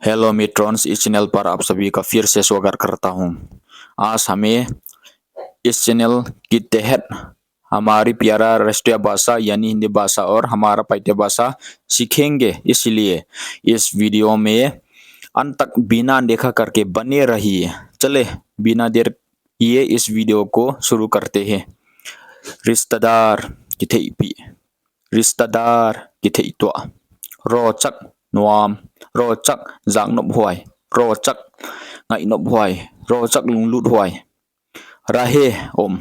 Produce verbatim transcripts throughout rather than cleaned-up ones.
हेलो मित्रों, इस चैनल पर आप सभी का फिर से स्वागत करता हूँ। आज हमें इस चैनल के तहत हमारी प्यारा राष्ट्रीय भाषा यानी हिंदी भाषा और हमारा पाइते भाषा सीखेंगे, इसलिए इस वीडियो में अंत तक बिना देखा करके बने रहिए। चले, बिना देर किए इस वीडियो को शुरू करते हैं। रिश्तेदार, kitheihpih. Ristahdar, kitheihtuah. Rochak, nuam. Rochak, zaknophuai. Rochak, ngaihnophuai. Rochak, lungluthuai. Rahe, om.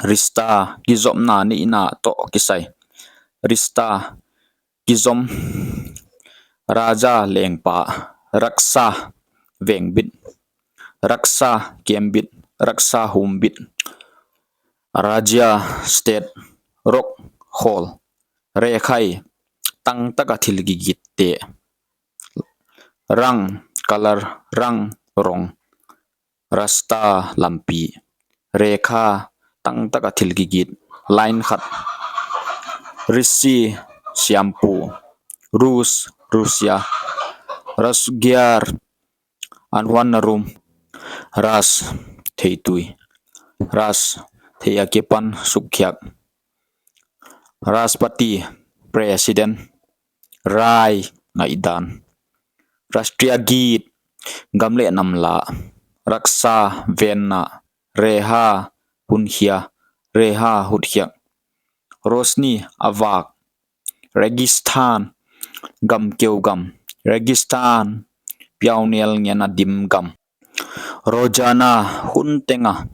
Rishta, kizopna neihna toh kisai. Rishta, kizom. Raja, lengpa. Raksa, vengbit. Raksa, kembit. Raksa, humbit. Rajya, state. Rok, khawl. Rekhai, tangtaka thil kigitte. Rang, color. Rang, rong. Rasta, lampi. Rekha, tangtaka thil kigit, line khat. Rishi, siampu. Rus, rusia. Rasgyar, anhuanna rum. Ras, theitui. Ras, thei a kipan sukkhiak. Rashtrapati, president. Rai, ngaihdan. Rashtriya Geet, gam leh nam la. Raksa, venna. Reha, hunkhia. Reha, hutkhiak. Roshni, a vak. Registan, gam keu gam. Registan, piaunel ngen a dim gam. Rozana, hun tenga.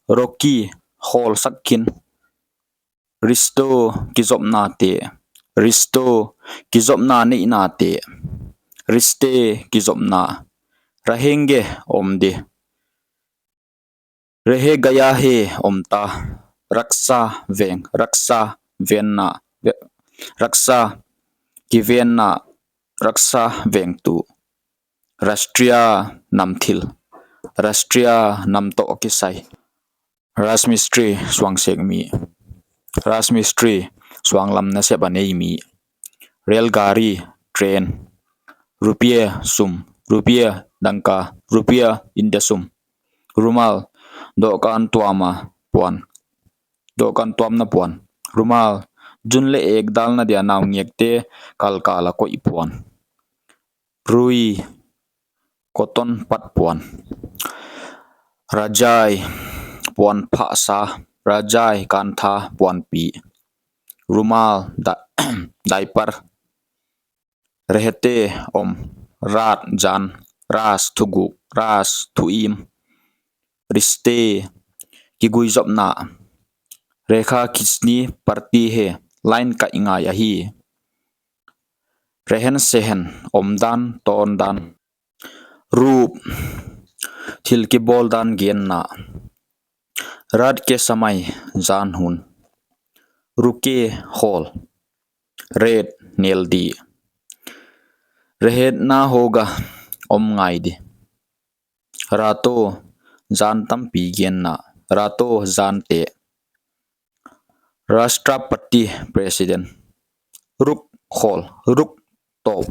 Roki, khawl sak khin. Rishto, kizopna te. Rishto, kizopna neihna te. Rishte, kizopna. Rahenge, om de. Reh gaya hai, om ta. Raksa, veng. Raksa, venna. Ve-, raksa, kivenna. Raksa, vengtu. Rashtriya, nam thil. Rashtriya, nam toh kisai. Rajmistri, suang sek mi. Rajmistri, suanglam nasep a nei mi. Railgari, train. Rupiah, sum. Rupiah, dangka. Rupiah, India sum. Rumal, dohkan tuamna puan. Dohkan tuamna puan. Rumal, jun leh ek dalna dia naungekte kalkal a koih puan. Rui, cotton pat puan. Rajai, puan phasa. Rajai, kantha, puanpi. Rumal, da-, diaper. Rehte, om. Rat, zan. Ras, thuguk. Ras, thuim. Rishte, kiguizopna. Rekha kheenchni padti hai, line kaih ngai ahi. Rehen sehen, omdan, tondan. Roop, thil kibawldan genna. Raat ke samay, zan hun. Ruke, khawl. Ret, nel di. Rehetna hoga, om ngai di. Rato, zan tampi genna. Rato, zan teh. Rashtrapati, president. Ruk, khawl. Ruk, tawp.